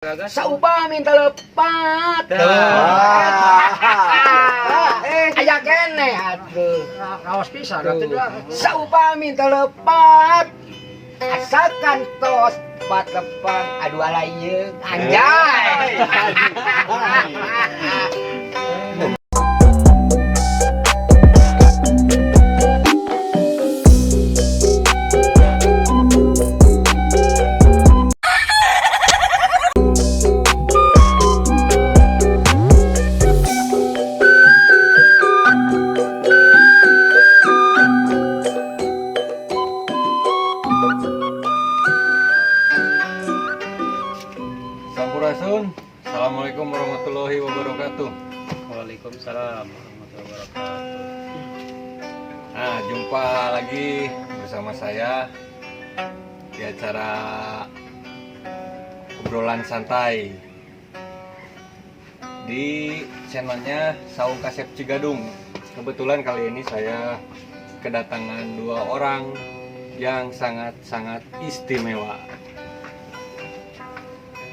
Gagas. Sauba minta lepat. Aya keneh atuh. Rawas pisan atuh dah. Sauba minta lepat. Asalkan tos patepang aduh ala ieu anjay. Sampurasun. Assalamualaikum warahmatullahi wabarakatuh. Waalaikumsalam warahmatullahi wabarakatuh. Nah, jumpa lagi bersama saya di acara obrolan santai di channelnya Saung Kasep Cigadung. Kebetulan kali ini saya kedatangan dua orang yang sangat-sangat istimewa.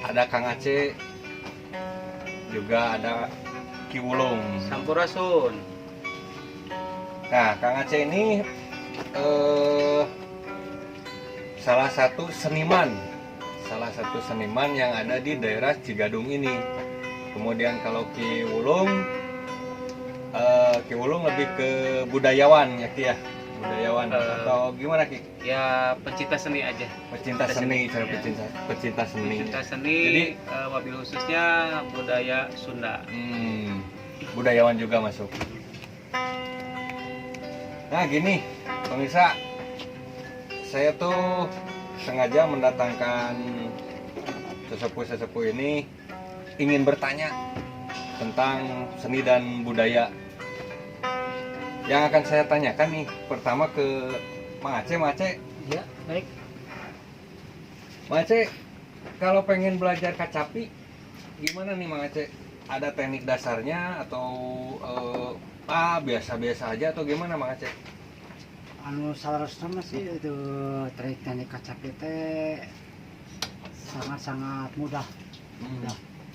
Ada Kang Aceh, juga ada Ki Wulung. Sampurasun. Nah, Kang Aceh ini salah satu seniman, yang ada di daerah Cigadung ini. Kemudian kalau Ki Wulung, Ki Wulung lebih ke budayawan ya Ki ya, budayawan atau gimana Ki? Ya pecinta seni aja. Pecinta seni, Pecinta seni, ya. pecinta seni. Pecinta seni, Jadi- wabil khususnya budaya Sunda. Budayawan juga masuk. Nah gini, pemirsa, saya tuh sengaja mendatangkan sesepuh-sesepuh ini ingin bertanya tentang seni dan budaya. Yang akan saya tanyakan nih, pertama ke Mang Aceh. Mang Aceh, Ya, baik. Mang Aceh, kalau pengen belajar kacapi, gimana nih Mang Aceh? Ada teknik dasarnya atau biasa-biasa aja atau gimana Mang Aceh? Anu salarosna mah sih itu teknik kacapi teh sangat-sangat mudah.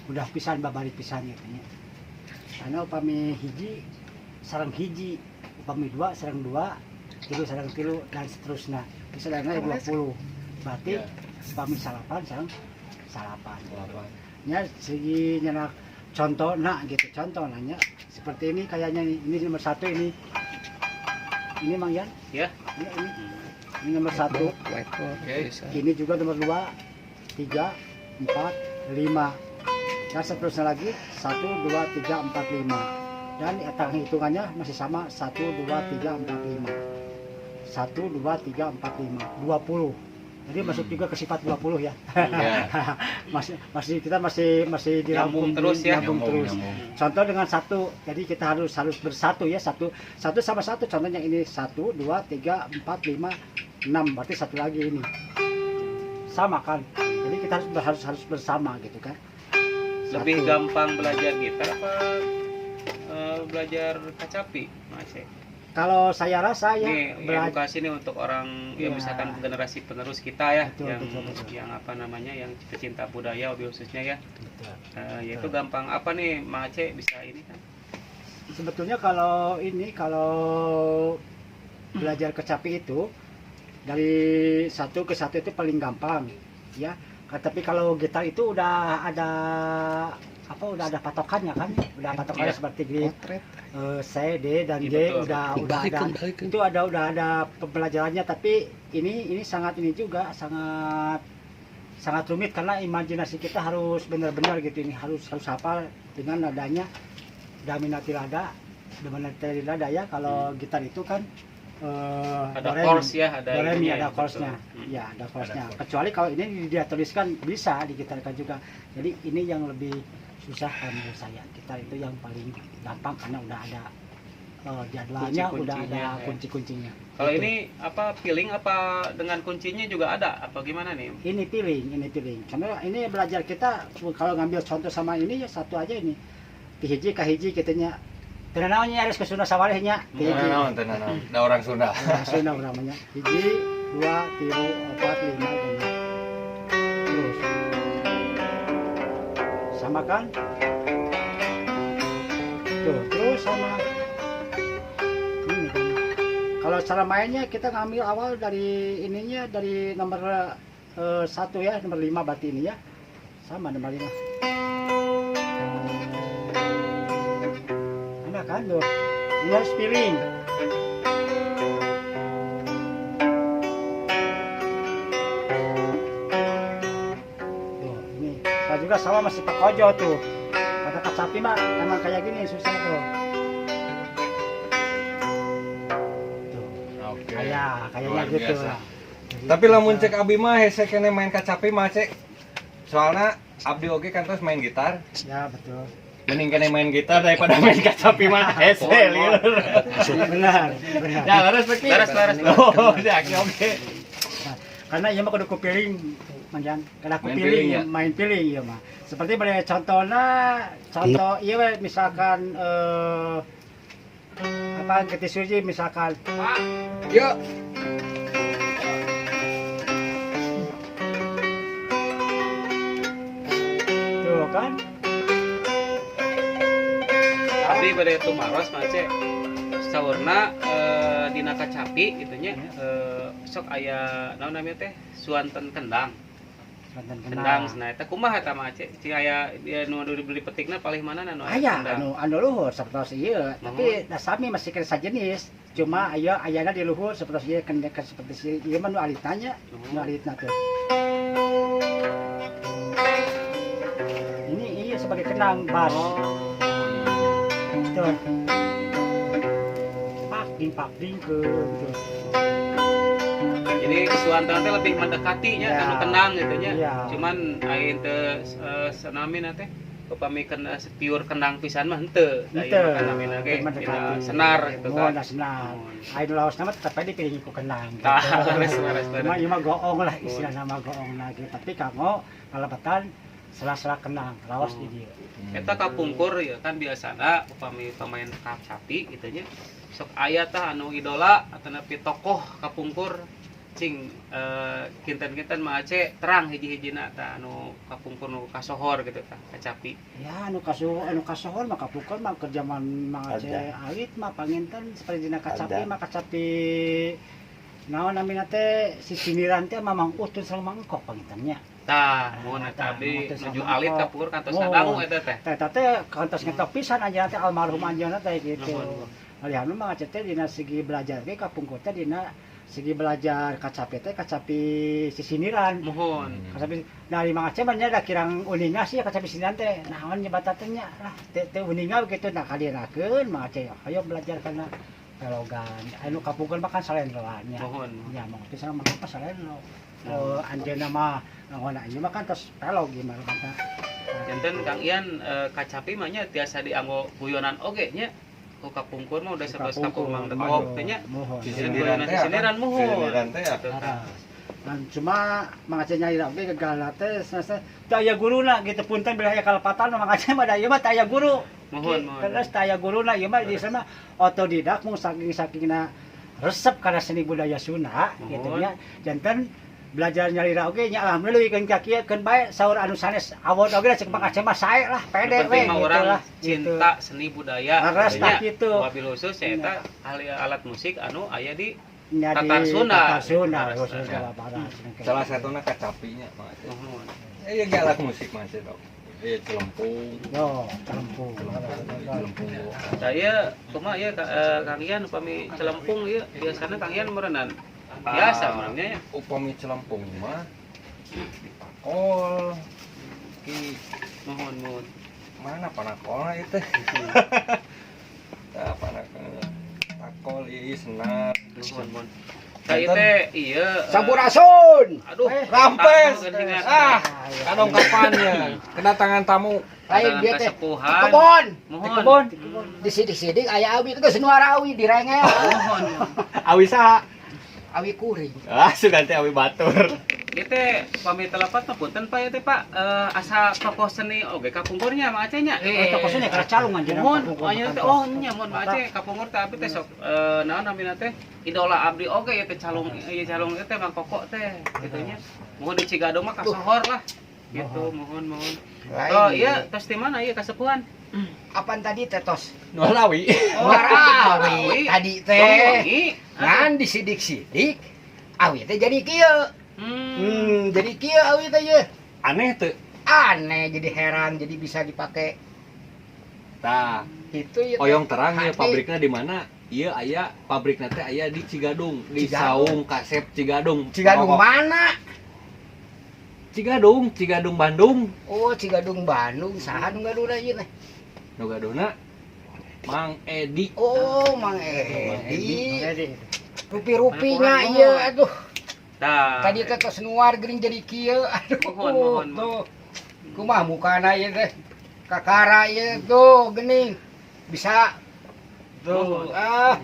Mudah pisan babari pisan gitu nya. Karena upami hiji sareng hiji, upami dua sareng dua, tilu sareng tilu dan seterusnya. Bisa lainnya 20. Berarti Ya. upami salapan sareng salapan. Nya segi nyenak contoh nak gitu, contoh nanya seperti ini kayaknya nih. Ini nomor satu ini. Ini Mang Yan? Ya. Ini. Ini nomor satu. Oke. Ini juga nomor 2, 3, 4, 5. Dan seterusnya lagi 1, 2, 3, 4, 5. Dan hitungannya masih sama 1, 2, 3, 4, 5. 1, 2, 3, 4, 5. 20. Jadi masuk juga ke sifat 20 ya. Ya. masih kita masih dirangkum Nyambung terus ya. Nyambung terus. Nyambung. Contoh dengan satu, jadi kita harus bersatu ya, satu sama satu. Contohnya ini 1, 2, 3, 4, 5, 6, berarti satu lagi ini sama kan. Jadi kita harus bersama gitu kan. Lebih Satu. gampang belajar gitar apa belajar kacapi, Mang Aceh? Kalau saya rasa ya Nih edukasi nih untuk orang ya Iya. misalkan generasi penerus kita ya, Betul, yang betul. yang apa namanya, yang pecinta budaya wabil khususnya ya. Betul. Yaitu gampang apa nih Mang Aceh bisa ini kan? Sebetulnya kalau ini kalau belajar kecapi itu dari satu ke satu itu paling gampang ya. Tapi kalau gitar itu udah ada apa, udah ada patokannya kan, udah patokannya Iya. seperti grip C, D dan Iya, G, betul. udah ada itu ada udah ada pembelajarannya. Tapi ini sangat ini juga sangat sangat rumit karena imajinasi kita harus benar-benar gitu, ini harus hafal dengan nadanya dominati lada, dominati lada ya. Kalau gitar itu kan Ada do, re, mi. chords ya, ada Do, re, mi, ininya ada ya, chordsnya. betul. Ya, ada chordsnya. Ada chords. Kecuali kalau ini diatuliskan bisa digitarkan juga. Jadi ini yang lebih susah kalau menurut saya. Gitar itu yang paling gampang karena udah ada jadwalnya, udah ada Kunci-kuncinya, ya. kunci-kuncinya. Kalau Gitu. ini apa feeling apa dengan kuncinya juga ada apa gimana nih? Ini feeling, ini feeling. Karena ini belajar kita kalau ngambil contoh sama ini ya satu aja ini. Ti hiji ka hiji kitanya. Teu naon nya harus ke Sunda sawaleh nya. Ti hiji. Tenang, tenang. Da orang Sunda. Orang Sunda namanya. Hiji, 2, 3, 4, 5, 6. Terus. Sama kan? Tuh, terus sama ini kan. Kalau cara mainnya kita ngambil awal dari ininya dari nomor 1 ya, nomor 5 berarti ini ya. Sama nomor 5. Enak kan tuh. Ini harus feeling. Tuh, ini. Saya juga sama masih Pak Kojo tuh. Kata kacapi mah emang kayak gini susah tuh. Tuh. Oke. Kayaknya Luar gitu biasa. lah. Jadi, Tapi lamun cek abi mah hese kene main kacapi mah cek. Soalnya abdi oge kan terus main gitar. Ya betul. Mending kene main gitar daripada main kacapi mah hese lieur. Benar, benar. Ya leres Ki. Leres, leres. Oh, ya oke. Nah, karena ieu mah kudu ku piring, Mang Jan. Kada ku Main piring, piring, ya? main piring ieu mah. Seperti pada contohna, contoh ieu we misalkan apa getih suji misalkan Yuk. Tuh kan. Abdi bade tumaros mah Cek. Saurna dina kacapi gitu nya sok aya naon namanya teh suanten kendang. Suanten Kendang cenah eta kumaha eta mah Cek? Cing aya dia nu dibeli petikna palih mana nu aya Aya kendang. anu luhur sapertos ieu, tapi da sami masih kena sajenis. Cuma aya ayana di luhur sapertos ieu kendang seperti ieu mah nu alitna nya, nu alitna tuh. Ini iya sebagai kendang bass. Oh. Tuh. Pak ding ke gitu. Jadi suanten teh lebih mendekati nya Ya. kanu kendang gitu nya. Ya. Cuman aing teu senamina teh upami kena pure kendang pisan mah henteu. Da ieu Henteu. mah kan namina ge Mendekati. dina senar gitu Oh, kan. nah senar. Aing laos nama tetep aja dipiringi ku kendang gitu. Tah, leres leres Cuma leres. ieu mah goong lah istilah nama goong lagi. Tapi kanggo kalebetan sela-sela kendang laos di dieu. Eta kapungkur ya kan biasana upami pemain kacapi gitu nya sok aya tah anu idola atanapi tokoh kapungkur cing kinten-kinten mah Aceh terang hiji-hijina tah anu kapungkur nu kasohor gitu tah kacapi. Ya anu kasohor mah kapungkur mah keur zaman Mang Aceh alit mah panginten seperti dina kacapi mah kacapi naon namina teh si siniran teh Mamang Utun sareng Mang Engkok panginten nya. Tah, mun eta Tah, abdi mun teh nuju sama alit Engkok. kapungkur kantos Mun. kadangu eta teh. Teh eta teh kantos ngetok pisan anjeunna teh almarhum anjeunna teh gitu. Nuhun. Malihan mah Mang Aceh teh dina segi belajar ge kapungkur teh dina segi belajar kacapi teh kacapi sisiniran. Muhun. Kacapi dari Mang Aceh mah nya da kirang uninga sih kacapi sisiniran teh. Naon nyebatan teh nya lah teh teh uninga begitu nah kadienakeun Mang Aceh ayo belajar kana pelogan. Anu kapungkur mah kan salendroan nya. Muhun. Ya Mang Aceh sareng Mang Engkok salendro. Anjeunna mah ngona ieu mah kan tos pelog ieu mah kata. Janten Kang Ian kacapi mah nya tiasa dianggo guyonan oge nya. Ku kapungkur mah udah 11 kapung Mang Dekok teh nya. Muhun. Sisiniran teh Sisiniran muhun. Sisiniran teh ya. Gitu, tah. Dan cuma Mang Aceh nyari oge gagal teh sanes teu aya guruna gitu punten bilih aya kalepatan Mang Aceh mah da ieu mah teu aya guru. Muhun, muhun. Terus teu aya guruna ieu mah di sana otodidak mung saking-sakingna resep kana seni budaya Sunda gitu nya. Janten belajar nyalira oge nya alhamdulillah leuwihkeun ka kieu keun bae saur anu sanes awon oge cek Mang Aceh mah sae lah pede Yang we penting mah gitu orang lah gitu. cinta seni budaya Leres gitu nya. tah kitu. Wabil khusus ya eta ahli alat musik anu aya di Nya di Tatar Sunda. Tatar Sunda Tatar khusus Sunda. Jawa Barat. Salah satunya kacapinya Mang Aceh. Muhun. Iya ge alat musik Mang Aceh dok. Iya celempung. Yo, celempung. Celempung. Saya kumaha ieu Kang Ian upami celempung ieu biasana Kang Ian meureunan. Biasa meureunan nya. Upami celempung mah dipakol. Ki Muhun, muhun. mana panakolna ieu teh? Tah panakol. Pakol ieu senar. Muhun, muhun. Tah ieu teh ieu Sampurasun. Aduh, Rampes. tamu Ah, kadong kapannya kedatangan tamu. Lain dia teh. Kesepuhan. Kebon. Muhun. Kebon. Di sidik-sidik aya awi geus nuara awi direngel. Muhun. Awi saha? Awi kuring. Ah, sugan teh awi batur. Ieu teh pami telepat mah punten Pak ieu teh Pak asa tokoh seni oge kapungkurnya Mang Aceh nya. Tokoh seni kana calung anjeunna. Muhun, anjeunna teh oh nya muhun Mang Aceh kapungkur teh abdi teh sok naon namina teh idola abdi oge ieu teh calung ieu calung teh Mang Koko teh kitu nya. Muhun di Cigadung mah kasohor lah. Gitu, mohon mohon. Lain Oh ieu. iya, tos di mana ieu kasepuhan? Apaan tadi teh tos? Nolawi. Awi tadi teh. Wangi. Ngan disidik-sidik awi teh jadi kieu. Jadi kieu awi teh ye. Aneh tuh. Aneh jadi heran jadi bisa dipakai Tah, itu ya. teh. oyong terang ya Hati. pabriknya di mana? Iya aya pabriknya teh aya di Cigadung, di Cigadung. Saung Kasep Cigadung. Cigadung Oh, mana? Cigadung, Cigadung Bandung. Oh, Cigadung Bandung. Saha nu gaduhna ieu teh? Nu gaduhna Mang Edi. Oh, Mang Edi. Jadi Rupi-rupinya ieu aduh. Tah. Tadi teh tos nuar geuning jadi kieu. Aduh. Mohon, mohon, Tuh. Kumaha mukana ieu teh? Kakara ieu tuh geuning. Bisa tuh Mohon. ah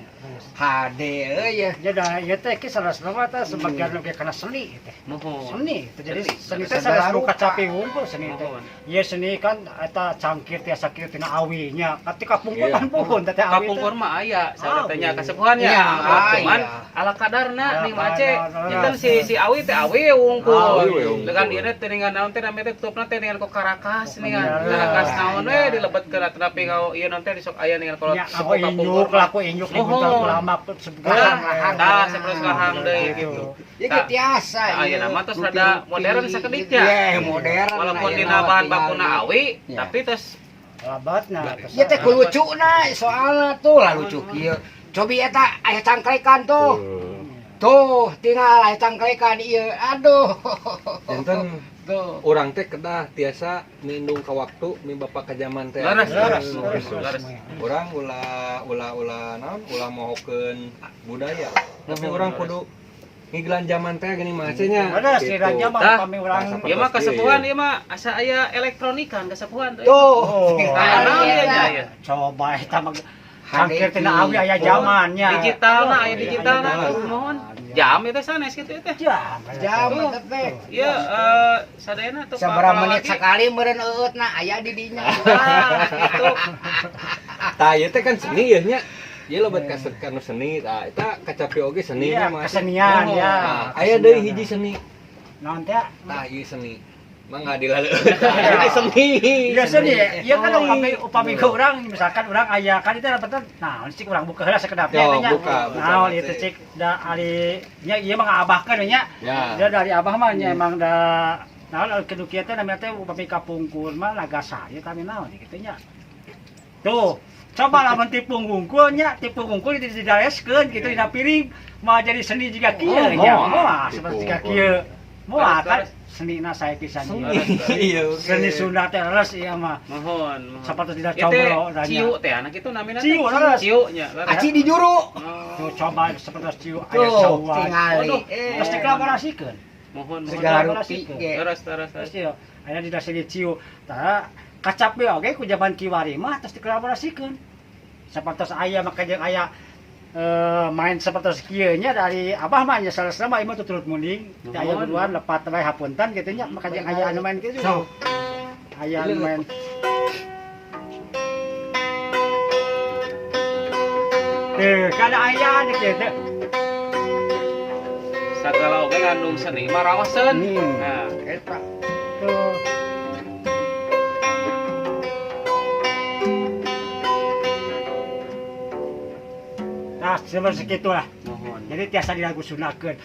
hade euy ya. Jadi ieu teh ki salah mah teh sebagian oge kana seni teh. Mohon. Seni teh jadi Seni. seni teh Segala sanes rupa. kacapi wungkul seni teh. Mohon. Ieu seni kan eta cangkir tiasa kieu tina awinya. Ketika pungkur Iya. kan puhun teh awi teh. Kapungkur mah aya, saurtanya Awi. kasepuhannya. Iya, Cuman iya. ala kadarna Ala nih mace. kadar, Janten si si awi teh awi wungkul. Awi we wungkul. Dengan ieu teh dengan naon teh namanya teh tutupna teh dengan kok karakas nih kan. Iya. Karakas naon we Iya. dilebetkeun tapi kau ieu naon teh disok aya dengan kalau Ya, aku inyuk, laku inyuk di Mohon. buntal ulama Lah, Lahang. tah sapertos lahang deui gitu. Ya ge tiasa Nah, ieu. ayeuna mah tos rada modern sakediknya. Iya, modern. Walaupun ayeuna dina mah bahan tinggal bakuna di- awi, Iya. tapi tos Labatna. tos. Ieu teh kulucuna soalna tuh lah lucu kieu. Cobi eta aya cangklekan tuh. Tuh, tinggal aya cangklekan ieu. Aduh. Janten Tuh. urang teh kedah tiasa mindung ka waktu mi bapak ka zaman teh. Leres, Leres, leres, leres, leres. leres. Urang ulah ulah ulah naon ulah mohokeun budaya. Tapi Mohon, urang leres. kudu ngigelan zaman teh geuning mah nya. Leres, kiranya mah Tah. upami urang. Tah, Ieu mah kasepuhan ieu mah asa aya elektronikan kasepuhan tuh. Tuh. Oh. Aya naon ieu nya ieu? Coba eta mah cangkir tina awi aya zamannya. Digitalna aya Iya, digitalna aya tuh mohon. Jam itu sanes kitu teh. Jam. Jam Tuh. eta teh. Iya, sadayana tuh Sabaraha menit sekali meureun eueutna aya di dinya. Nah, gitu. Tah ieu teh kan seni yeuh nya. Ieu lebet ka kanu seni tah eta kacapi oge seni Iya, nya mah. kesenian Oh. ya. Nah, aya deui hiji seni. Naon teh? Tah ieu seni. Mangga dilaleueut. Tah ieu teh seni. Iya seni, iya kan upami upami ke urang misalkan urang aya kan itu dapat nah cik urang buka heula sakedap Yo, nya. buka, buka, Naon Cik. itu cik da ari nya ieu mah ngaabahkeun nya. Ya. Dia dari abah mah nya emang da naon kudu kieu teh namanya teh upami kapungkur mah nagasari tami naon kitu nya. Tuh, coba lamun tipung wungkul nya, tipung wungkul didareskeun kitu dina piring mah jadi seni jiga kieu nya. Oh, Moal seperti jiga tipung kieu. Moal kan Leres, seni na saya pisan Seni. ieu. Iya, oke. Seni Sunda teh leres ieu mah. Mohon, mohon. Sapertos tidak Ieu teh combro tanya. ciu teh anak itu namina teh. Ciu, leres. Ciu nya. Leres. Aci di juru. Oh. Tuh coba sapertos ciu aya Tuh, sawa. tingali. Waduh. Terus dikolaborasikeun. Mohon, mohon. Segala rupi ge. Leres, leres, Terus leres. ieu aya di sini ciu. Tah kacap we oge ku jaman kiwari mah terus dikolaborasikeun. Sapertos aya maka jeung aya main sapertos kieu nya dari abah mah nya salah mah ieu mah tuturut munding. Teu aya Nuhun. buruan lepat we hapunten kitu nya maka jeung aya anu main kitu. Sok. Aya anu main. Tuh, kada aya anu kitu. Sagala oge ngandung seni mah rawaseun. Hmm. Nah, Eta. Tuh. Nah, sebenarnya segitulah. mohon. Jadi tiasa dilagu sunakeun.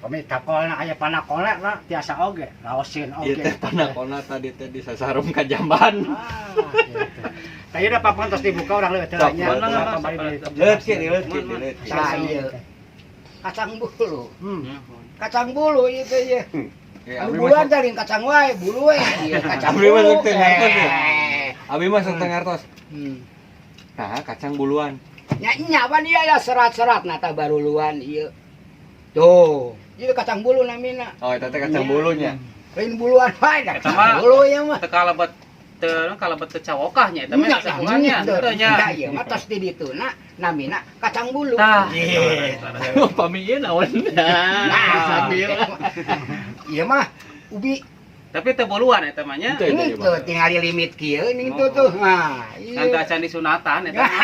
Kami takolna aya panakolna lah tiasa oge, raoseun Ieu oge. teh panakona tadi teh disasarum ka jamban. Ah, gitu. Tadi udah papan terus dibuka orang leuwih teh Sok, nya. mana, mana, Kembali sok, beli. Leut kieu, leut kieu, Mohon, leut kieu. Tah ieu. Kacang bulu. Hmm. Mohon. Kacang bulu ieu teh ye. Ya, Anu abdi buluan mah teh lain kacang wae, bulu we. Ieu kacang Abdi mah bulu. sok teu ngartos ya. Eh. Abi mah sok teu ngartos. Hmm. Nah, kacang buluan. Nya nya pan ieu aya serat-serat na tah baruluan ieu. Tuh, ieu kacang bulu namina. Oh, eta teh kacang bulunya. Lain buluan wae dah. Eta mah- Bulu ieu mah. Teu kalebet teu kalebet teu cawokahnya eta mah Nya, kasepuhannya. Teu nya. Tah ieu mah tos di dituna namina kacang bulu. Tah. Pami ieu naon? Nah, ieu mah ubi Tapi teu boluan eta mah nya. Teu, teu, tuh tinggal limit kieu ning tuh tuh. Nah, Kan ieu. teu acan disunatan eta mah.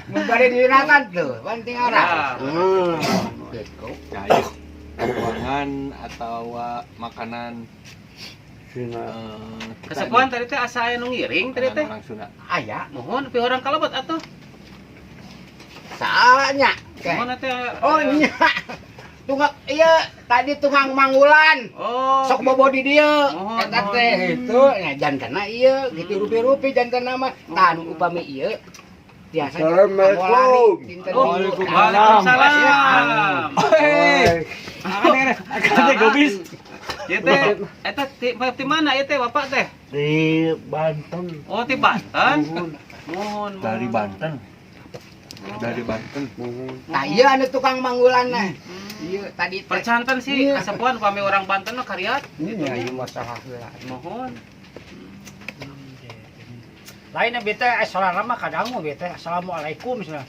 Mun bade disunatan tuh, pan tinggal. Nah. Hmm. Gitu. Nah, ieu tuangan atau makanan Sina. Kita Kasepuhan nih, tadi teh asa aya nu ngiring tadi teh. orang Sunda. Aya. Mohon pihorang kalebet atuh. Saanya. Oke. Mohon teh. Oh nya. Tunggang iya tadi tukang manggulan. Oh. Sok bobo di dieu. Mohon, Eta mohon. teh itu nya jantena ieu gitu rupi-rupi jantena mah. Tah nu upami ieu biasa Assalamualaikum. dinten Oh, Minggu. Waalaikumsalam. Hei, Ada gobis. Ieu teh eta ti mana ieu teh Bapak teh? Di Banten. Oh, ti Banten. Muhun. Mohon. Dari Banten. Dari Banten. Muhun. Nah, iya anu tukang manggulan nah. Iya tadi teh. Percanten sih Iya. kasepuhan upami orang Banten mah kariat. Iya, ieu masalah heula. Mohon. Lain abi teh sorana mah kadangu bi teh assalamualaikum cenah.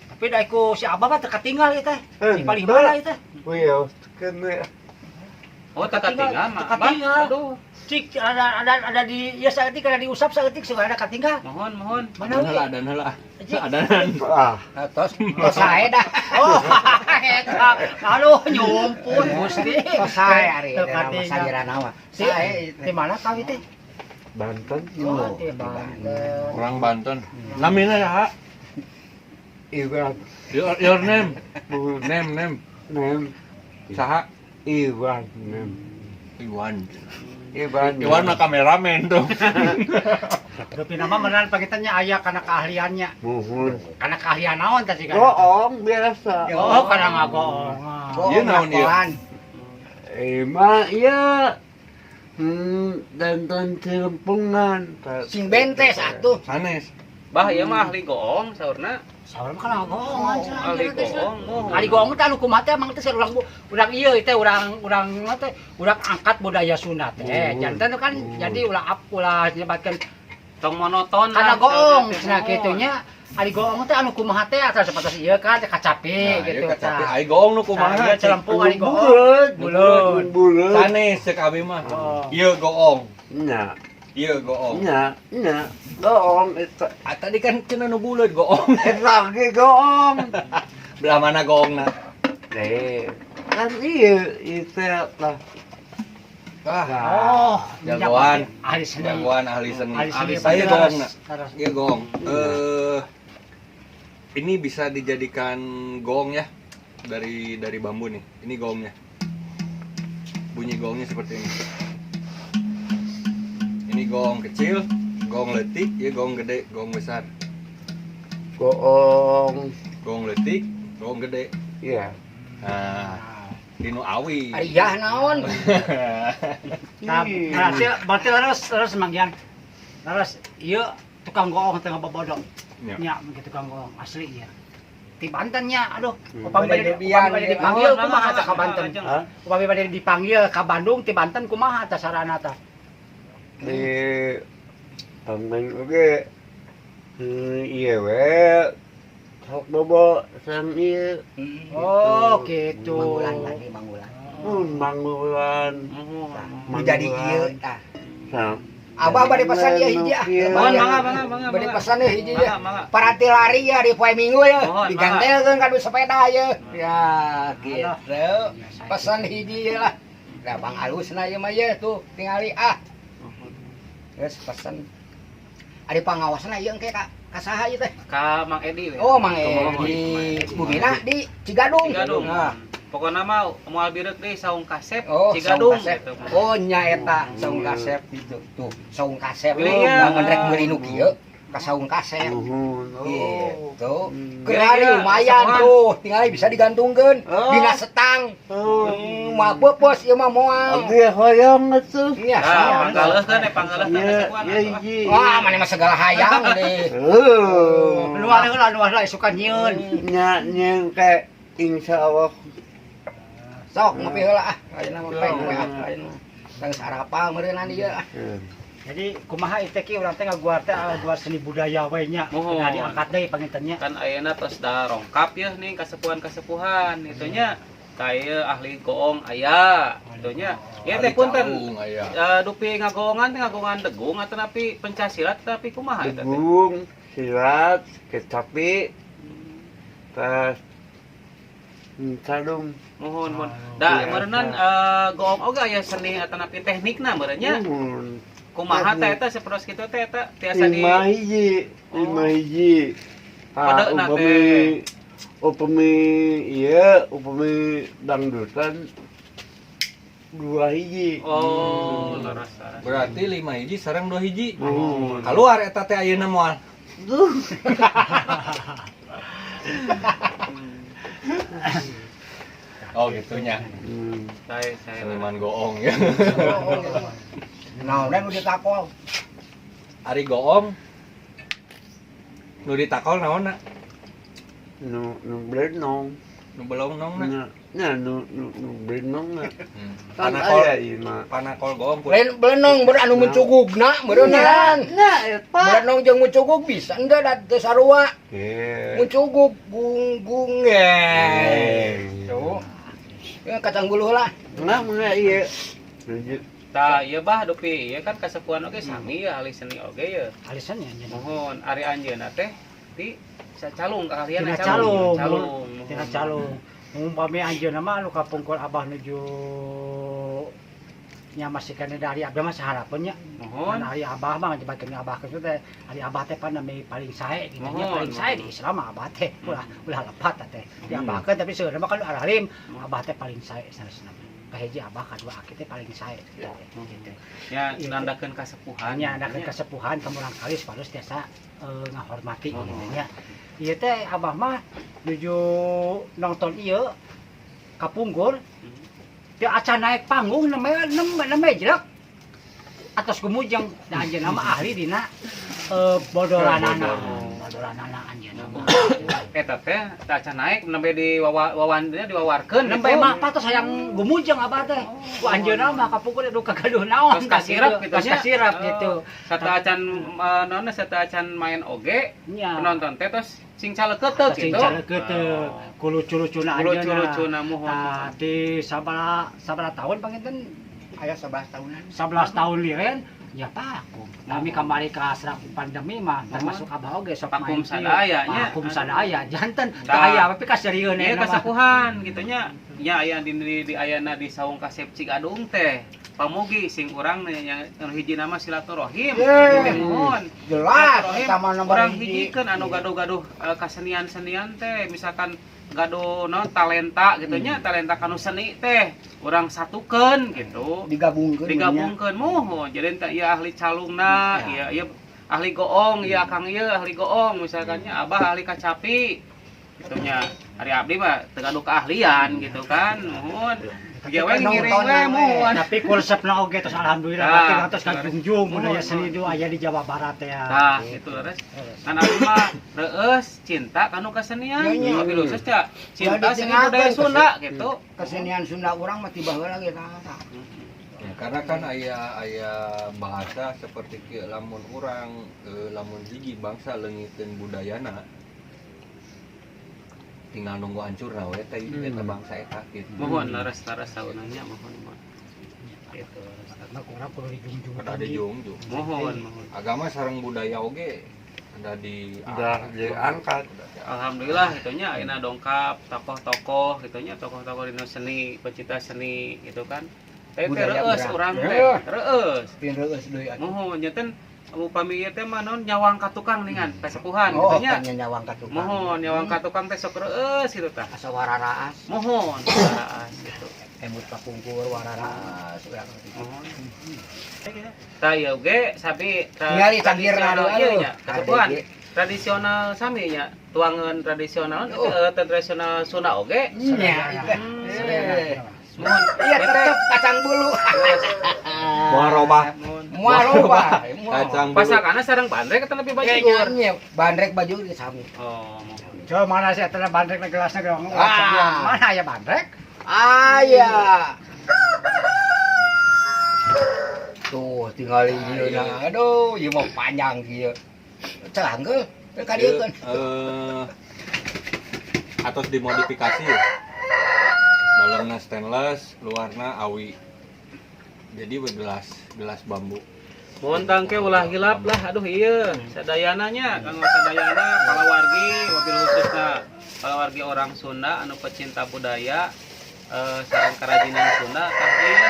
Tapi da ku si abah mah teu katinggal ieu teh. Di palih mana ieu teh? Wios kene. Oh, teu katinggal mah. Teu katinggal. Aduh. Cik ada di ya saeutik ada diusap saeutik suka ada katinggal. Mohon, mohon. Mana Adan we? heula, adan heula. Cik. Adanan. Ah, Tos tos sae dah. Oh, eta. Aduh, nyumpun Gusti. Tos sae ari Teu eta mah katinggal. salirana mah. Si, Sae di mana kau teh? Banten. Oh, di Banten. Orang Banten. Namina ya, Iwan. Your name. Muhun. Name, name. Nem. Saha? Iwan. Nem. Iwan. Iwan. Iwan mah kameramen tuh. Rupi nama menan pagitannya aya karena keahliannya. Muhun. Karena keahlian naon tadi kan? Goong biasa. Oh, karena ngagoong. Ieu naon ieu? Emang iya. Danten cilempungan. Sing bentes atuh. Sanes. Bah, ieu mah ahli goong saurna. Saur mah kana ngagoongan cenah. Ahli goong. Mohon. Ahli goong teh anu kumaha teh emang teh urang urang ieu teh urang urang teh urang angkat budaya Sunda teh. Janten kan jadi ulah ulah nyebatkeun Tong monoton. kana lah, goong saurna teh. cenah kitu nya. Ahli goong teh anu kumaha teh asal sapertos ieu kan teh kacapi Nah, gitu ieu kacapi. tah. Ai goong nu kumaha? Ieu celempung ahli goong. Buleud. Buleud. Buleud. Sanes cek abi mah. Oh. Ieu goong. Nya. Ieu goong. Nya. Nya. Goong eta. Ah, tadi kan cenah nu buleud goong. Eta ge goong. Belah mana goongna? Deh. Kan iya itu lah. Ah, Oh, jagoan. Ahli seni. Jagoan ahli seni. Ahli seni. Saya goong na. Terus. Iya gong. Ini bisa dijadikan gong ya dari bambu nih. Ini gongnya. Bunyi gongnya seperti ini. Ini gong kecil, gong letik, ya gong gede, gong besar. Goong. Gong letik, gong gede. Iya. Nah, dinu awi. Ari yah naon? Nah, berarti terus manggian. Terus ieu tukang goong teh ngabobodo. Ya. Nya begitu tukang goong asli ieu. Ti Banten nya, aduh, upami Bade bade dibian, upami bade dipanggil Mohon, kumaha mangga, tah ka Banten. mangga, Hah? Upami bade dipanggil ka Bandung ti Banten kumaha tah sarana tah? Di Banten oge. Iya we. Sok bobo sam ieu. Oh, gitu. Manggulan tadi manggulan. Manggulan. Mohon. Nu jadi ieu tah. Sam. Abah bade pesan ieu hiji ah. Mohon, mangga, mangga, mangga. Bade pesan ieu hiji ya. Mangga, mangga. Paranti lari ya di poe Minggu ya. Mohon, Digantelkeun ka sepeda ya. Ya, gitu. Pesan hiji ya lah. Lah bang alusna ieu mah ye tuh tingali ah. Geus pesen. Ari pangawasna ieu engke ka saha ieu teh? Ka Mang Edi we. Oh, Mang Mohon, Edi. Bumina di Cigadung. Cigadung. Nah. Pokoknya mah moal bireuk deui saung kasep Oh, Cigadung saung kasep. gitu. Oh, nya eta saung kasep gitu. Tuh, saung kasep. Iya. Lamun rek meuli nu kieu ka saung kasep. Nuhun. Oh. Gitu. Hmm. Kerali Iya, lumayan semua. tuh, tinggal bisa digantungkeun Oh. dina setang. Oh. Moal peupeus ieu mah moal. Abdi hoyong atuh. Iya, Ah, sama. panggaleuhkeun eh panggaleuhkeun Iya, kasepuhan iya atuh ah. hiji. Wah, mana mah segala hayang deh. Oh. Nu heula nu heula isukan nyieun. Nya nyeun ke insyaallah. Sok ngopi heula ah. Ayeuna mah peng we ah. Ayeuna. Geus arapal meureunnan ieu ah. Jadi kumaha ieu teh ki urang teh ngaguar teh ngaguar seni budaya we nya. Mohon. Nah, diangkat deui panginten nya. Kan ayeuna tos da rongkap ya nih kasepuhan-kasepuhan itu nya. Tah ieu ahli goong aya gitu nya. Ieu teh punten. Ahli aya. Dupi ngagoongan teh ngagoongan degung atau napi pencak silat tapi kumaha eta teh? Degung, silat, kecapi, terus Calung. Muhun, muhun. Da Iya. meureunnan goong oge aya seni atanapi teknikna meureun nya. Muhun. Kumaha teh eta sapertos kitu teh eta tiasa di Lima hiji, lima hiji. Ah, Kodena upami teh. Upami iya, upami dangdutan dua hiji. Oh, leres, leres. Berarti lima hiji sareng dua hiji. Muhun. Keluar eta teh ayeuna moal. Duh. Oh gitunya. Saya Seniman goong ya. Nah, nu ditakol. Ari goong nu ditakol naonna? Nu nu blenong. Nu belong nongna. Nah, nah nu nu nu blenong na. Kan Panakol aya ieu mah. Panakol goong pun. Lain belenong ber anu mencugugna meureunnan. Nah, eta. Belenong jeung mencugug bisa henteu da teu sarua. Eh. Mencugug gung gung ye. Tuh. Ya kacang buluh lah. Nah, mah ieu. Lanjut. Tah, ieu bah dupi ieu kan kasepuhan oge sami ya ahli seni oge ya. Alisan ya nya. Muhun ari anjeunna teh di calung keahlian Tina calung. calung. Calung. Tina calung. Umpami anjeunna mah anu kapungkur abah nuju nya masih kana dari abah mah saharapeun nya. Muhun. Ari abah mah ngajebatkeun abah ke teh ari abah teh pan nami paling sae gitu nya Muhun, paling sae di muhun. Islam mah abah teh ulah ulah lepat teh. Diabahkeun tapi sebenarnya mah kan aralim abah teh paling sae sanesna. Kahiji abah kadua aki teh paling sae gitu teh. Gitu. Ya Iya. nandakeun kasepuhan. Hanya ada kesepuhan kamu kali harus tiasa ngahormati Oh. gitu nya. Ieu teh abah mah nuju nonton ieu kapungkur teu acan naik panggung namanya nem jelek atas gumujeng da anjeunna mah ahli dina bodolanana bodolanana anjeunna mah. Eta teh teu acan naik nembe di wawannya diwawarkeun Nembe gitu. mah patos hayang gumujeng abah teh. Ku anjeunna mah kapungkur aduh kagaduh naon Tos kasirap gitu. Tos nya. kasirap Oh. gitu. Sata acan naonna sata acan main oge Nya. penonton teh tos sing caleukeuteuk Sing gitu. caleukeuteuk, ku lucu-lucuna anjeunna. Lucu-lucuna muhun. Nah, di sabara sabara tahun panginten Aya 11 tahunan. 11 tahun liren ya vakum. Kami kamari ka serak pandemi mah termasuk abah oge sok Vakum main kieu. sadaya nya. Vakum sadaya janten Tah. teu aya tapi kaserieun Iya mah. kasepuhan gitu nya. Nya aya di ayana di saung kasep Cigadung teh. Pamugi sing urang yang anu hiji nama silaturahim. Ye. Muhun. Jelas Silaturahim, eta mah nomor urang hiji. hijikeun anu gaduh-gaduh kasenian-senian teh misalkan gaduh naon talenta gitu nya, talenta kanu seni teh urang satukeun gitu. Digabungkeun. Digabungkeun muhun. Jadi entah ieu ahli calungna, Ya. ieu ieu ahli goong, ieu akang ieu ahli goong misalkan nya abah ahli kacapi. Gitu nya. Ari abdi mah teu gaduh keahlian gitu kan. Muhun. Ge we ngiring we muhun. Tapi konsepna oge tos alhamdulillah Tah. berarti tos kajungjung budaya Muhun, seni muhun. du aya di Jawa Barat teh ya. Tah, gitu leres. Kan abdi mah reueus cinta kanu kesenian. Ya, nya. Wabil khusus teh cinta Ya, seni budaya ditinggalkeun Sunda gitu. Kesenian Sunda urang mah tiba heula ge tah. Ya, karena kan aya aya bahasa seperti kieu lamun urang lamun hiji bangsa leungiteun budayana tinggal nunggu hancur na we teh eta bangsa eta gitu. Muhun leres leres saunanya muhun muhun. Gitu. Mah kurang kudu dijungjung. Ada dijungjung. Muhun muhun. Agama sareng budaya oge ada di Udah diangkat. Alhamdulillah itunya ayeuna dongkap tokoh-tokoh gitunya tokoh-tokoh dina seni, pecinta seni gitu kan. Teh teh Budaya reueus berang. urang teh, Ya. reueus. Pin reueus deui atuh. Muhun nyeten upami ieu teh mah naon nyawang ka tukang ningan kasepuhan Oh, gitu nya. kan nyawang ka tukang. Muhun nyawang ka tukang teh sok reueus gitu tah. Asa wararaas, Muhun raraas gitu. emut kapungkur wararaas urang. Muhun. Tah ieu ge sapi tah Ningali cangkirna tradisional aduh. ieu nya kasepuhan. Ade ge. Tradisional sami nya tuangan tradisional Oh. tradisional Sunda oge. Nya. Hmm. Muhun. Iya Teh, tetep kacang bulu. Moal robah. Muhun. Moal robah. Kacang bulu. Pasakana sareng bandrek atau lebih bajigur? Kayaknya bandrek baju ge sami. Oh, muhun. Coba mana sih eta bandrek na gelasna geus Ah. mana aya bandrek? Aya. Tuh tinggal ieu na. Aduh, ieu mah panjang kieu. Celah geul, ka dieu kan. Atau dimodifikasi ya. Dalamnya stainless, luarnya awi. Jadi we gelas gelas bambu. Mohon tangke ulah hilap lah, aduh iya sadayana nya kanggo sadayana palawargi, wabil khususna palawargi orang Sunda anu pecinta budaya sareng kerajinan Sunda, tah ieu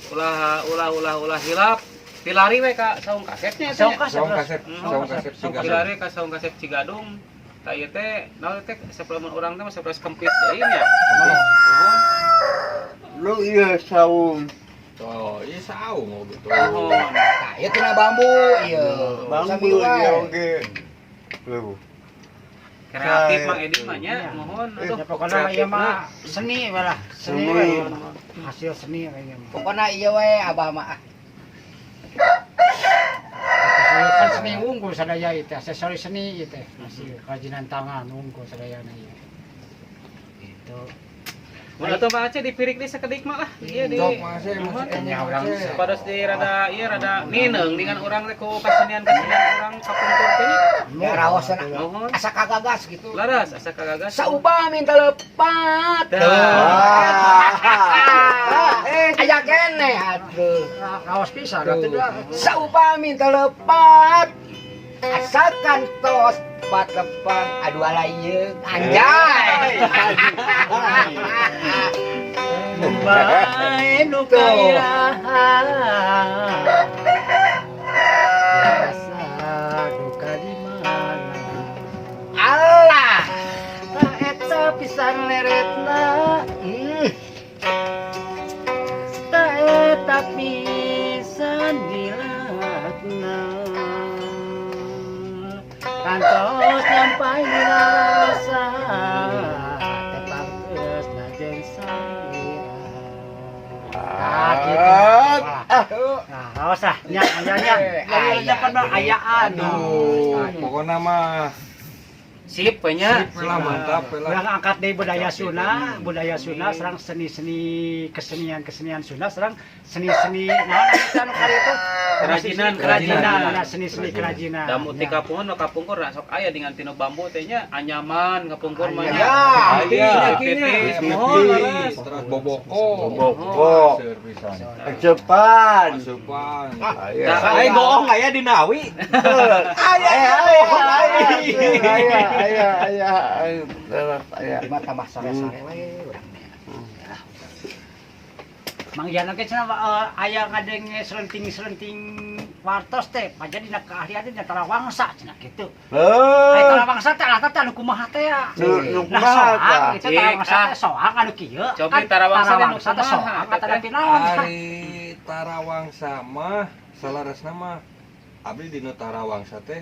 ulah ulah ulah ulah hilap pilari we ka saung kasepnya eta Saung nya. kasep. Saung kasep, saung kasep Cigadung. Pilari ka saung kasep Cigadung. Tah ieu teh naon teh sebelum urang teh mah 11 kempis deui nya. Nuhun. Lu iya saung. Oh, iya saung oh gitu. Nuhun. Nah, ieu tina bambu ieu. Bambu Sami wae. iya oge. Lu. Kreatif Mang Edi mah nya, nuhun. Aduh, Ya pokoknya mah ieu mah seni we lah, seni Seni. we. Hasil seni we ieu mah. Pokokna ieu we abah mah. Ah. Kan seni unggul sadaya ieu teh, aksesoris seni ieu teh, hasil kerajinan tangan unggul sadayana ieu. Gitu. Mun atuh Pak Aceh dipirik di sakedik mah lah. Iya di. Sok masih Nuhun. masih Ya, urang Pados di rada ieu rada nineung dengan urang teh ku kasenian-kasenian urang kapungkur teh nya. Ya raosna Nuhun. asa kagagas gitu. Laras asa kagagas. Sauba minta lepat. Dah. Aya keneh atuh. Raos pisan atuh dah. Sauba minta lepat. Asalkan tos patepang aduh ala ieu anjay. Bae nu kairaha. Biasa duka di mana. Allah. Ta eta pisan leretna. Ta eta pisan dilatna. Kantos nyampai dina rasa tepang geus najen salira. Nah, gitu. Tuh. Nah, awas lah, nya, nya, nya. Aya, Aya, aya, ayaan. Aduh, pokoknya mah Sip we nya. sip lah, mantap lah. Urang angkat deui budaya Sunda, serang seni-seni kesenian-kesenian Sunda, serang seni-seni naon eta anu kali itu? Kerajinan, kerajinan, kerajinan. nah, seni-seni kerajinan. Da muti kapungkur nu kapungkur sok aya dengan tino bambu teh nya anyaman kapungkur mah nya. Ya. Aya, Titis, mohon laras. terus boboko. Boboko. Seur pisan. Cepan. Asupan. Aya. Nah, Aing goong aya di Nawi. Aya aya aya aya aya aya. Cuma tambah sore-sore we urang teh. Mang Yana ge cenah aya ngadenge selenting-selenting wartos teh, paja dina keahlian teh dina tarawangsa cenah kitu. Aya tarawangsa teh alatna teh anu kumaha teh ya? Nu Nah, kumaha soang tah? itu Cik, tarawangsa ah. teh soang anu kieu. Cobi Kan tarawangsa teh nu tarawangsa teh kumaha, soang eta atau teh? naon. Ari Tarawangsa mah salaresna mah abdi dina Tarawangsa teh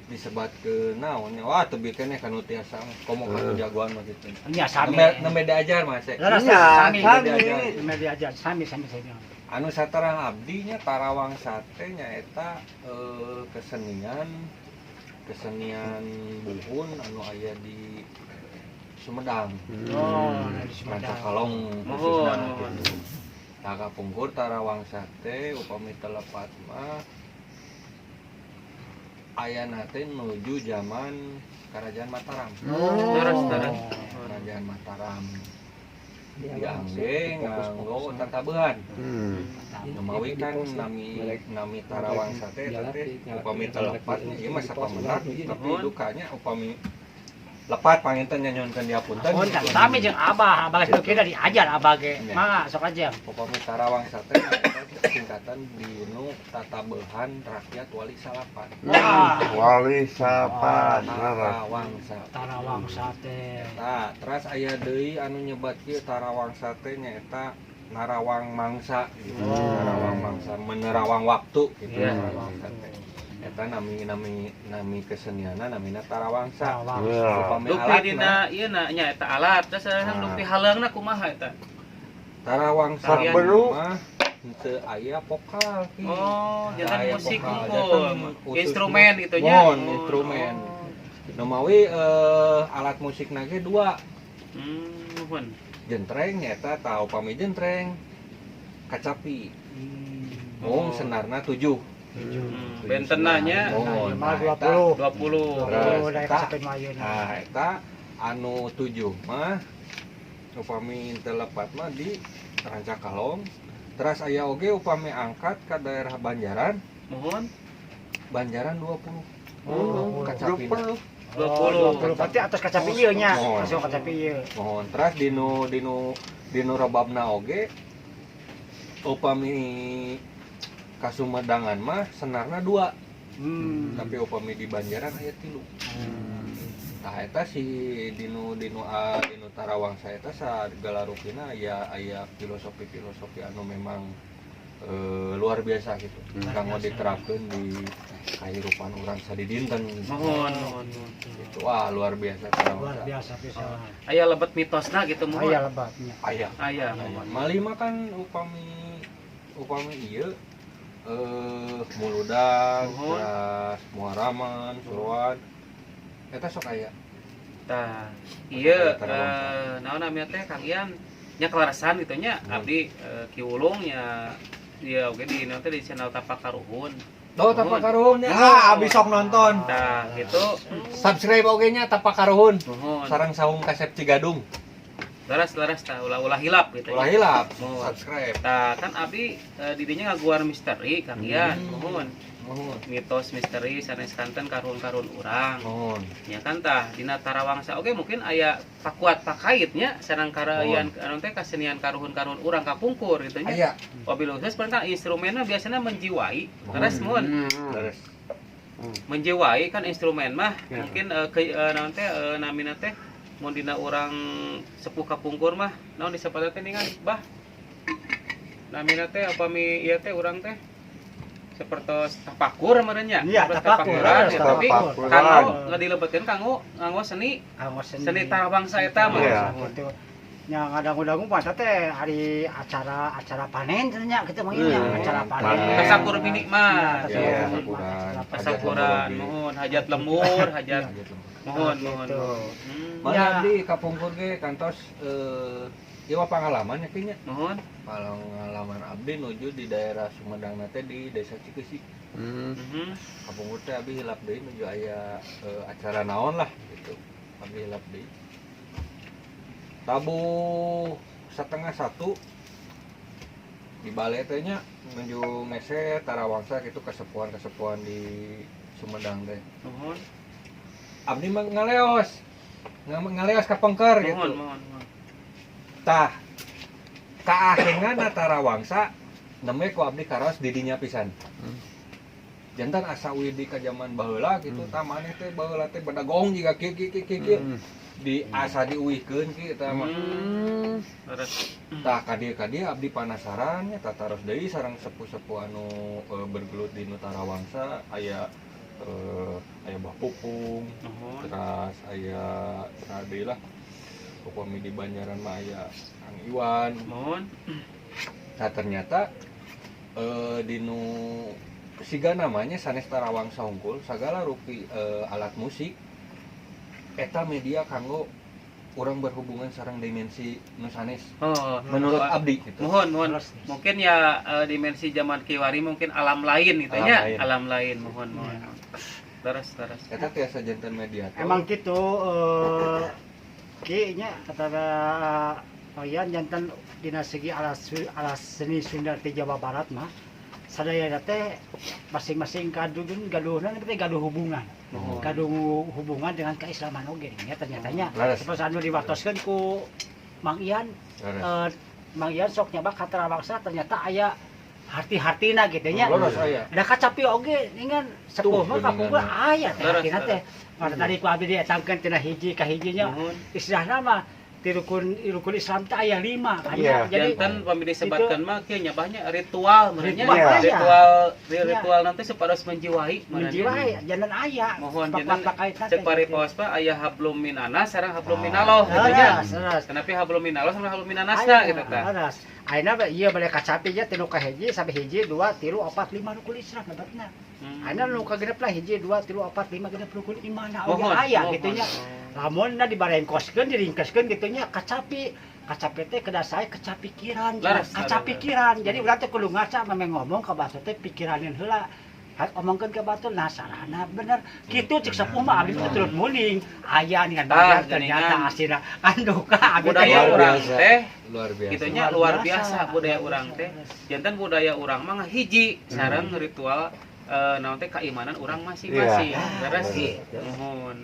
disebat ke naon nya wah teu keneh kanu tiasa mah komo kanu jagoan mah kitu. Nya sami. Nembe nembe diajar mah se. Leres, Nya, sami. sami. Nembe diajar sami sami sami. Anu saterang abdi nya Tarawangsa teh nyaeta kesenian kesenian buhun anu aya di Sumedang. Oh, nah di Sumedang. Rancakalong Mohon, khususna mohon. gitu. Tah kapungkur Tarawangsa teh upami teu lepat mah ayana teh nuju zaman Kerajaan Mataram. Terus terus. Kerajaan Mataram. Diangge nganggo tatabehan. Numawi kan nami nami Tarawangsa teh eta teh upami teu lepat nya ieu mah sapamenak tapi dukanya upami lepat panginten nyanyuhunkeun dihapunten. Oh, tah sami jeung Abah, Abah geus kieu diajar Abah ge. Nya. Mangga sok aja. Upami Tarawangsa teh nyaeta singkatan dinu tatabehan rakyat wali salapan. Wah, Wali salapan. Laras. Tarawangsa. Tarawangsa teh. Tah, teras aya deui anu nyebat kieu Tarawangsa teh nyaeta Narawang Mangsa gitu. Narawang Mangsa menerawang waktu gitu. Iya. Tarawangsa teh. Eta nami nami nami kesenianna namina Tarawangsa. Tarawangsa. Ya. Upami Dupi alatna dina ieu na nya eta alat terus sareng dupi haleungna kumaha eta? Tarawangsa Tarian. mah henteu aya vokal ki. Oh, jantan Aya musik vokal, unggul. jantan khusus Instrumen gitu nya. Mohon, Oh, instrumen. oh. Numawi alat musik ge dua. Nuhun. Jentreng nyata tah upami jentreng kacapi. Mung senarna 7. Bentenna nya Oh, Mah nah, eta. 20. 20. 20 dari Eta. kasepin ayeuna. Nah, eta anu 7 mah upami teu lepat mah di Rancakalong Teras aya oge upami angkat ka daerah Banjaran, Mohon Banjaran 20. Oh, Kacapina. 20. 20 berarti atas kacapi ieu nya. Oh. Langsung kacapi ieu. Mohon teras dinu dinu dinu rebabna oge upami ka Sumedangan mah senarna 2, tapi upami di Banjaran aya 3. Tah eta si dinu dinu a dinu Tarawangsa eta sagala rupina aya aya filosofi-filosofi anu memang luar biasa gitu. Kanggo diterapkeun di kahirupan urang sadidinten Mohon, mohon, mohon. gitu. Wah, luar biasa Luar Tarawangsa. biasa pisan. Aya lebet mitosna gitu mohon. Aya lebatnya. Aya. Aya, Aya. mohon. Mali mah kan upami upami ieu muludan, Nuhun. terus muharaman, suruan eta sok aya. Tah, iya Tarawangsa. Naon namanya teh Kang Ian nya kelarasan gitu nya abdi Ki Wulung nya dia oge di naon teh di channel Tapak Karuhun. Oh, Tapak Karuhun ya. Ah, Abdi sok nonton. Tah, gitu. Subscribe oge nya Tapak Karuhun. Mohon. Sareng Saung Kasep Cigadung. Leres leres tah ulah-ulah hilap gitu. Ulah hilap, Mohon. subscribe. Tah, kan abdi didinya ngaguar misteri Kang Ian, mohon. Mohon. Mitos misteri sanes kanten karuhun-karuhun urang. Mohon. Ya kan tah dina Tarawangsa oge mungkin aya pakuat pakaitnya sareng karayan anu teh kasenian karuhun-karuhun urang kapungkur gitu nya. Aya. Wabil khusus perintah instrumennya biasanya menjiwai. Terus mohon Leres. Menjiwai kan instrumen mah mungkin ke naon teh namina teh mun dina urang sepuh kapungkur mah naon disebutna teh ningan bah namina teh upami ieu teh urang teh sepertos tapakur meureun nya. Iya, Sepertos tapakur, tapakuran, leres, ya, tapi tapakur. kanggo ngadilebetkeun kanggo nganggo seni Kanggo seni. seni Tarawangsa eta mah. Iya. Gitu. Nya ngadangu-dangu mah teh hari acara acara panen nya gitu mah nya, acara panen. Panen. Tasakur binikmat. Iya, Iya, tasakur tasakuran. binikmat. Tasakuran, mohon hajat lembur, hajat Hajat lembur. mohon mohon. Gitu. Mana Ya. abdi kapungkur ge kantos ieu mah pangalaman ya kieu nya. Mohon. Pengalaman abdi nuju di daerah Sumedang teh di Desa Cikeusi. Kapungkur teh abdi hilap deui nuju aya acara naon lah gitu. Abdi hilap deui. Tabuh 12.30 di balai teh nya nuju ngese Tarawangsa gitu kesepuhan-kesepuhan di Sumedang teh. Mohon. Abdi mah ngaleos. Ngaleos ka pengker Mohon, gitu. mohon, mohon. Tah kaahengan Tarawangsa nembe ku abdi karaos di dinya pisan. Jantan asa widi ka zaman baheula gitu tah maneh teh baheula teh bedagong jiga kieu kieu kieu kieu di asa diuihkeun kieu tah mah. Leres. Tah ka dieu ka dieu abdi panasaran nya tah taros deui sareng sepuh-sepuh anu bergelut di nu Tarawangsa aya aya Bah Pupung, Mohon. terus aya saha deui lah. Upami di Banjaran mah aya Kang Iwan. Mohon. Nah ternyata dinu siga namanya sanes Tarawangsa hungkul sagala rupi alat musik eta media kanggo urang berhubungan sareng dimensi nu sanes Oh, menurut abdi gitu. Mohon, mohon. Mungkin ya dimensi zaman kiwari mungkin alam lain gitu Alam nya, lain. alam lain mohon, mohon. Leres, leres. Eta tiasa janten mediator. Emang gitu ki nya kata Oyan janten dina segi alas alas seni Sunda di Jawa Barat mah sadaya teh masing-masing gaduh gaduhna teh gaduh hubungan. Mohon. Gaduh hubungan dengan keislaman oge nya ternyatanya. Leres. Terus anu diwartoskeun ku Mang Ian Leres. Mang Ian sok nyabak ka Tarawangsa ternyata aya harti-hartina gitu nya. Leres aya. Da kacapi oge ningan sepuh mah kapungkur aya teh Leres, hartina teh. Mata tadi ku abdi dietangkeun tina hiji ka hijinya. Mohon. Istilahna mah ti rukun rukun Islam teh aya 5 kan Iya. ya. Jadi Janten pami disebatkeun mah kieu nya bahnya ritual meureun nya. Ritual, aya. Ritual Iya. ritual nanti supados menjiwai meureun nya. Menjiwai janten aya. Mohon Pakuat janten pakaitna cek teh paripaos mah aya hablum minanas sareng hablum minallah gitu nya. Leres, leres. Kenapa hablum minallah sama hablum minanasna gitu tah. Leres. Ayeuna bae ieu bade kacapi nya tilu ka hiji sampai hiji dua tilu opat lima rukun Islam lebatna. Ayeuna nu kagenep lah hiji dua tilu opat lima genep rukun iman oge Mohon, aya mohon. gitu nya. Lamun na dibarengkoskeun diringkeskeun gitu nya kacapi. Kacapi teh kedah sae kecapikiran, Leres, kacapikiran. Jadi urang teh kudu ngaca memang ngomong ka bahasa teh pikiranin heula. Omongkeun ka batur nah sarana bener. Kitu cek sepuh mah abdi teh turut muning. Aya dengan Tah, bayar ternyata geuningan. Asina anduka abdi teh. Budaya Luar urang biasa. teh Luar biasa. gitunya luar biasa budaya urang teh. Janten budaya urang mah hiji sareng ritual naon teh keimanan urang masing-masing. Beres Gitu. Muhun.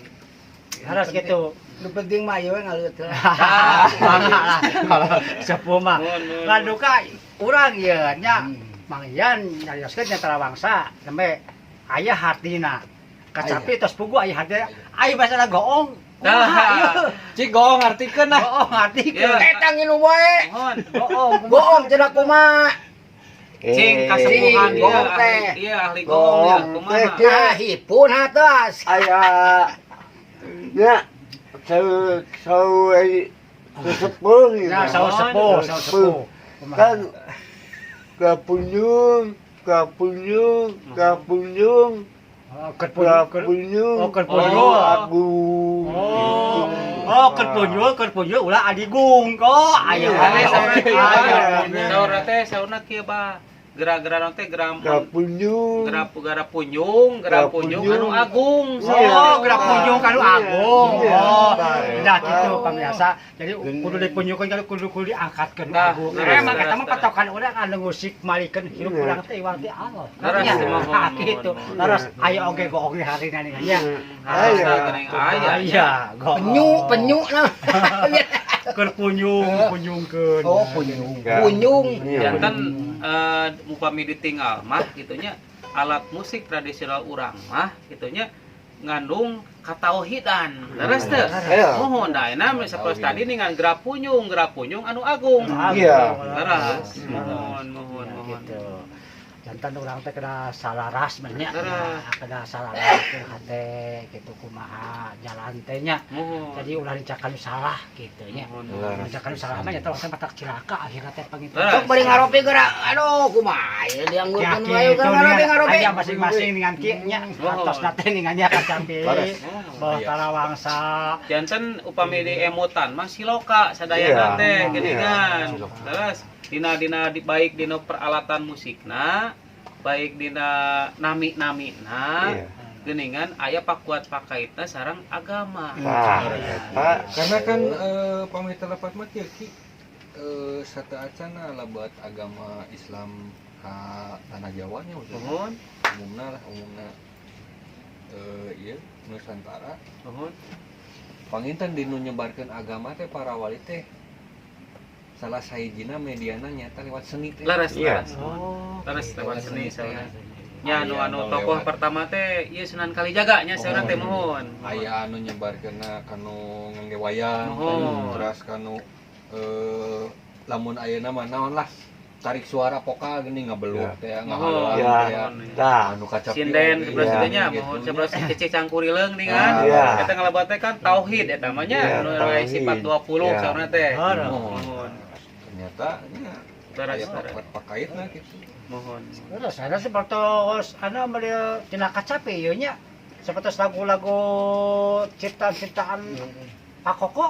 Harus gitu. Nu penting mah ieu we ngaleut heula. Ah, mangga lah kalau sepuh mah. Muhun, muhun. Ngan duka urang ieu nya Mang Ian nyarioskeun nya Tarawangsa nembe aya hartina. Kacapi tos pugu aya hartina. Aya masalah goong. Kumaha ieu? Cik goong artikeun lah. Goong artikeun. Eta nginum wae. Muhun. Goong. Goong cenah kumaha? Cing kasepuhan Cing, ieu goong ahli teh. ieu ahli goong ya Goong kumaha? teh. Nah, hipun atas. Aya nya sau sau sesepuh gitu. Nah, saur sepuh, saur sepuh. Kan kapunyung, kapunyung, kapunyung, Oh, keur punyung, kapunyung. oh, keur punyung. Aku. Oh, oh, keur punyul ulah adigung. Oh, aya. Ane saurna kieu bah. Aya. Saurna teh saurna kieu bah. Gerak-gerak teh geram Kapunyung. gerak gerak punjung, gerak punjung anu agung. Oh, gerak punjung kanu agung. Iya. Oh, Iya. nah gitu pamirsa. Jadi kudu dipunjungkeun kalau kudu kudu diangkatkeun Tah, agung. leres, Emang eta leres, mah leres. patokan urang anu ngusik malikeun hirup Iya. urang teh iwal ti Allah. Leres, Nya, mohon, nah, mohon, gitu. mohon. Leres aya oge goong di harina nih nya. Harusna Aya. geuning aya. Aya, goong. Penyu, penyu nah. Keur punyung, punyungkeun. Oh, punyung. Ya. Punyung. Iya. Janten upami ditinggal mah gitunya alat musik tradisional urang mah gitunya ngandung katauhidan. Leres teu? Iya. Mohon da ayeuna sapertos tadi ningan gerak punyung anu agung. Iya. Leres. Mohon, mohon, Ya, mohon. gitu. Jantan urang teh kena salaras mah nya. Leres. Kena salaras ke hate gitu kumaha jalan teh nya. Mohon. Jadi ulah dicakan salah gitu nya. Mohon. Leres. Dicakan salah mah nya teh matak cilaka akhirnya teh panginten. Leres. Sok bari ngaropi geura. Aduh, kumaha ieu Ya dianggurkeun wae gitu geura ngaropi dengan ngaropi. aya masing-masing dengan kieu nya. Mohon. Atos teh dengan nya kacapi. Leres. Bawah Iya. Tarawangsa. Janten upami di emutan mah siloka sadayana Iya. teh Iya. geuningan. Siloka. Terus dina dina di, baik dina peralatan musikna, baik dina nami-namina, Iya. geuningan aya pakuat pakaitna sareng agama. Tah, eta. Karena kan pamit lepat mah kieu Ki. Sateuacana lebat agama Islam ka tanah Jawa nya udah. Nuhun, Umumna lah, umumna ieu Nusantara. nuhun. Panginten dinu nyebarkeun agama teh para wali teh salah sahijina mediana nyata lewat seni teh. Leres, Iya. leres. Oh. Leres lewat seni Lewat seni teh. saurna. Nya anu Aya anu anu tokoh lewat. pertama teh ieu Sunan Kalijaga nya saurna teh Mohon. muhun. Aya anu nyebarkeunna kanu ngangge wayang, Mohon. terus kanu lamun ayeuna mah naon lah tarik suara vokal gini ngebeluk teh ngahalang Ya. teh Tah. anu kacapi Sinden oge, sebelah Iya. situnya gitu mohon nya. sebelah cece cangkurileung nih kan. Iya. Eta ngalebat teh kan tauhid eta mah nya Iya, anu tauhid. sifat 20 Iya. saurna teh. Leres. Mohon. Mohon. Ternyata nya Leres, aya leres. pakaitna gitu. Mohon. Terus ada seperti anu beli tina kacapi ieu nya. Seperti lagu-lagu ciptaan-ciptaan Pak Koko.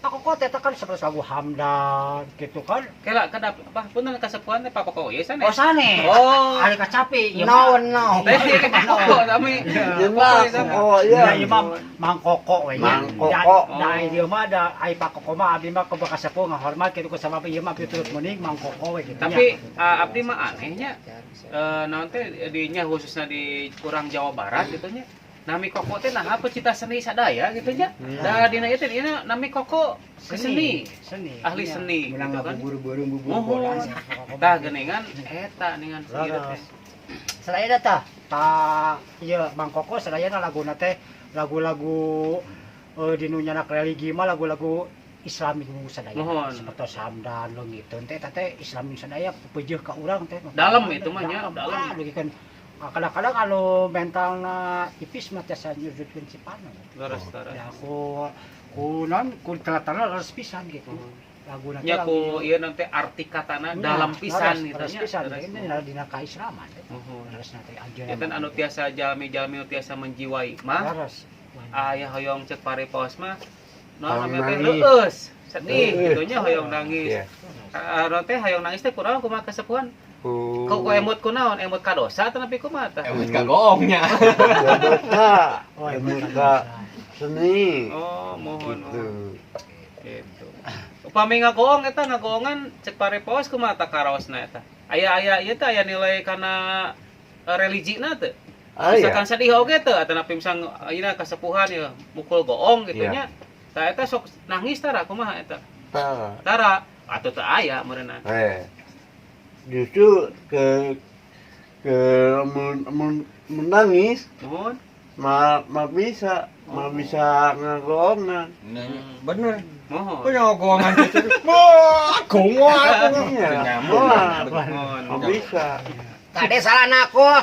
Pak Koko teh kan seperti lagu Hamdan gitu kan. Kela kedap apa punten kasepuhan teh Pak Koko ieu sanes. Oh sane. Oh. Ari kacapi ieu mah. Naon naon. Teh ieu kan Koko sami. Ieu mah oh Ya, iya. ieu mah Mang Koko we nya. Mang Koko. Da ieu mah da ai Pak Koko mah abdi mah ke kasepuh ngahormat kitu ku sabab ieu mah abdi turut muning Mang Koko we gitu nya. Tapi abdi mah anehnya naon teh di nya khususnya di kurang Jawa Barat gitu nya. Nami Koko teh nah apa cita seni sadaya gitu nya. Da dina ieu teh ieu nami Koko ke seni, seni. ahli Iya. seni Menang gitu kan. bubur-bubur bubur Mohon. bola. Tah geuningan eta ningan ieu teh. Leres. Sadaya tah Pak ieu Mang Koko sadayana laguna teh lagu-lagu dinu nyanak religi mah lagu-lagu Islami sadaya. Mohon. Seperti Samdan leungiteun teh eta teh Islami sadaya peupeujeuh ka urang teh. Dalem itu mah nya, dalem. Ah, dugikeun kadang-kadang anu mentalna ipis mah tiasa nyujudkeun sipana. Leres leres. Ya ku ku non ku telatana leres pisan gitu. Laguna teh Nya ku ieu nanti arti katana dalam pisan gitu leres nya. pisan Leres. ini dina kaislaman teh. Mohon. Leres na teh anjeunna. Ya kan anu tiasa jalmi-jalmi nu tiasa menjiwai mah Leres. aya hoyong cek paripaos mah naon Hoyong namanya teh nangis. leueus sedih Leueus. gitu nya hoyong nangis. Iya. Anu teh hoyong nangis teh kurang kumaha kesepuhan Ku Kok kok emut kunaon? Emut kadosa atau nepi kumaha tah? Emut kagoongnya. Dosa. Oh, Emut ka seni. Oh, mohon. Gitu. Mohon. Gitu. Upami ngagoong eta ngagoongan cek parepaos kumaha tah karaosna eta? Aya-aya ieu teh aya nilai kana religina teu? Ah, iya. Misalkan sedih oge teu atau napi misal ayeuna kasepuhan ya mukul goong gitu Iya. nya. Tah eta sok nangis tara kumaha eta? Tara. Tara atau teu aya meureunna. Eh. Justru ke menangis Mohon. ma ma bisa ma bisa ngagoongan. Nah, bener. Mohon. Kok yang goongan gitu? Wah, goongan. Iya. Nyambung. Wah. Mohon. Ma bisa. Tadi salah nakol.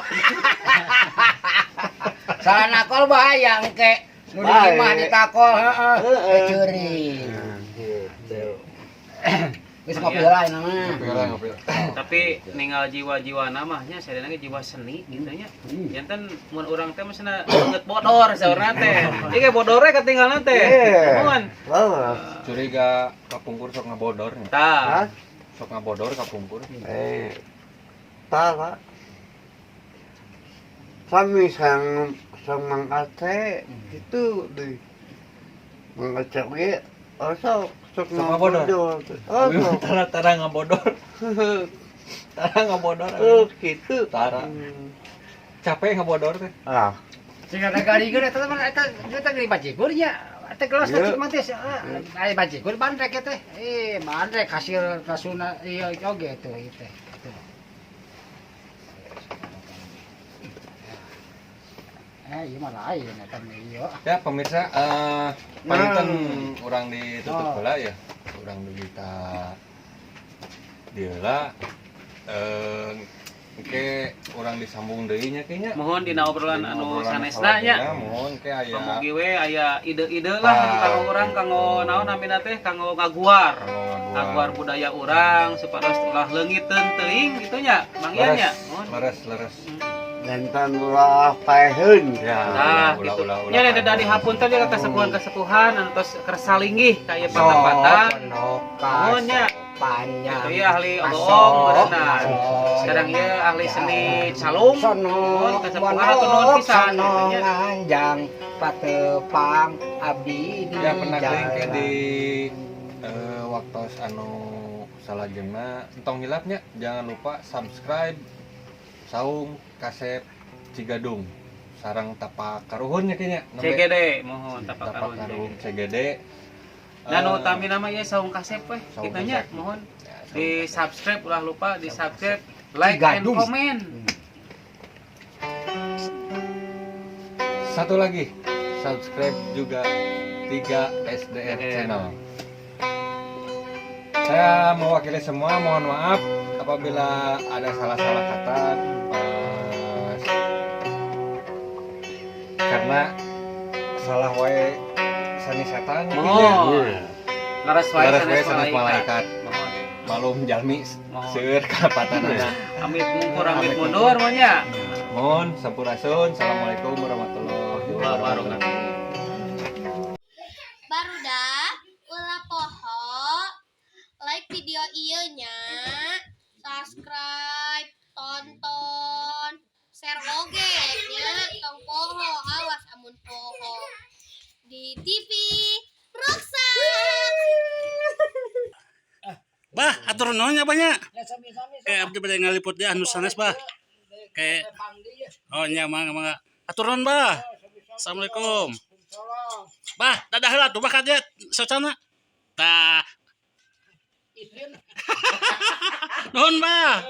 Salah nakol bahaya engke. Nu di Bae. imah ditakol, heeh. Heeh. Ceurik. Gitu. Geus ngopi heula ayeuna mah. Ngopi lah, ngopi lah. Tapi ninggal jiwa-jiwa namanya saya ge jiwa seni gitu nya. Janten mun urang teh maksudna banget bodor saurna teh. Ieu ge bodore katinggalna teh. Iya. Mohon. Leres. Curiga kapungkur sok ngabodor nya. Tah. Hah? Sok ngabodor kapungkur. Eh, tara. Sami sang sang Mang Aceh itu di Mang Aceh ge oh sok sok Sok ngabodor. Oh sok. Tara tara ngabodor. Tara ngabodor. Oh gitu. Tara. Capek ngabodor teh. Ah, Sehingga garingeun eta mah eta eta geuning bajigur nya. Eta gelas Iya. cik mah teh aya bajigur bandrek teh. Eh, bandrek hasil rasuna ieu oge tuh ieu teh. Tuh. Eh, ieu mah lain eta mah ieu. Ya pemirsa, panginten urang ditutup Oh. heula ya. Urang dugi ka dieu heula. Engke urang disambung deui nya kayaknya. Mohon dina obrolan Dina anu obrolan sanesna nya. salajengna, mohon ke aya Pamugi we aya ide-ide lah Ah, kanggo urang kanggo naon namina teh kanggo ngaguar. Kanggo Ngaguar budaya urang supados ulah leungiteun teuing gitu nya, Mang Ian nya. Mohon. Leres, leres. jantan ulah paeheun. Ya, Nah, ulah, gitu. ulah, ulah. Nya ada dari hapunten ya kasepuhan-kasepuhan anu tos kersalinggih ka ieu patang-patang. Mohon nya. Panjang. Itu ya ahli ogoong meureunna. Sekarang ieu ahli seni calung. Sono, Mohon kasepuhan hatur nuhun pisan sono gitu nya. nganjang patepang abdi di Ya pernah ke jalan. di waktu anu salajengna entong hilapnya jangan lupa subscribe Saung Kasep Cigadung sarang tapak karuhun nya kayaknya CGD mohon tapak tapak karuhun. karuhun CGD. Dan nu utami nama ieu Saung Kasep weh Saung kitu nya Kasep. mohon Ya, Saung di Kasep. subscribe ulah lupa di subscribe like and Cigadung. comment. Satu lagi subscribe juga 3 SDR channel. Saya mewakili semua mohon maaf apabila ada salah-salah kata pas karena salah wae sani setan Mohon. Laras wae Laras wae sanes sanes malaikat. malaikat. Mohon. Malum jalmi Mohon. seueur kalepatanana. Amit mungkur amit mundur mah nya. Mohon sampurasun. Assalamualaikum warahmatullahi wabarakatuh. Barudak ulah poho like video ieu nya, subscribe, tonton, share oge nya, tong poho, awas amun poho di TV ruksak. Bah, atur nuhun nya banyak. Ya sami-sami. Kayak abdi bade ngaliput dia anu sanes bah. Kayak oh nya mangga mangga. Atur nuhun bah. Assalamualaikum. Bah, dadah heula tuh bah ka dieu socana. Tah. Nuhun bah.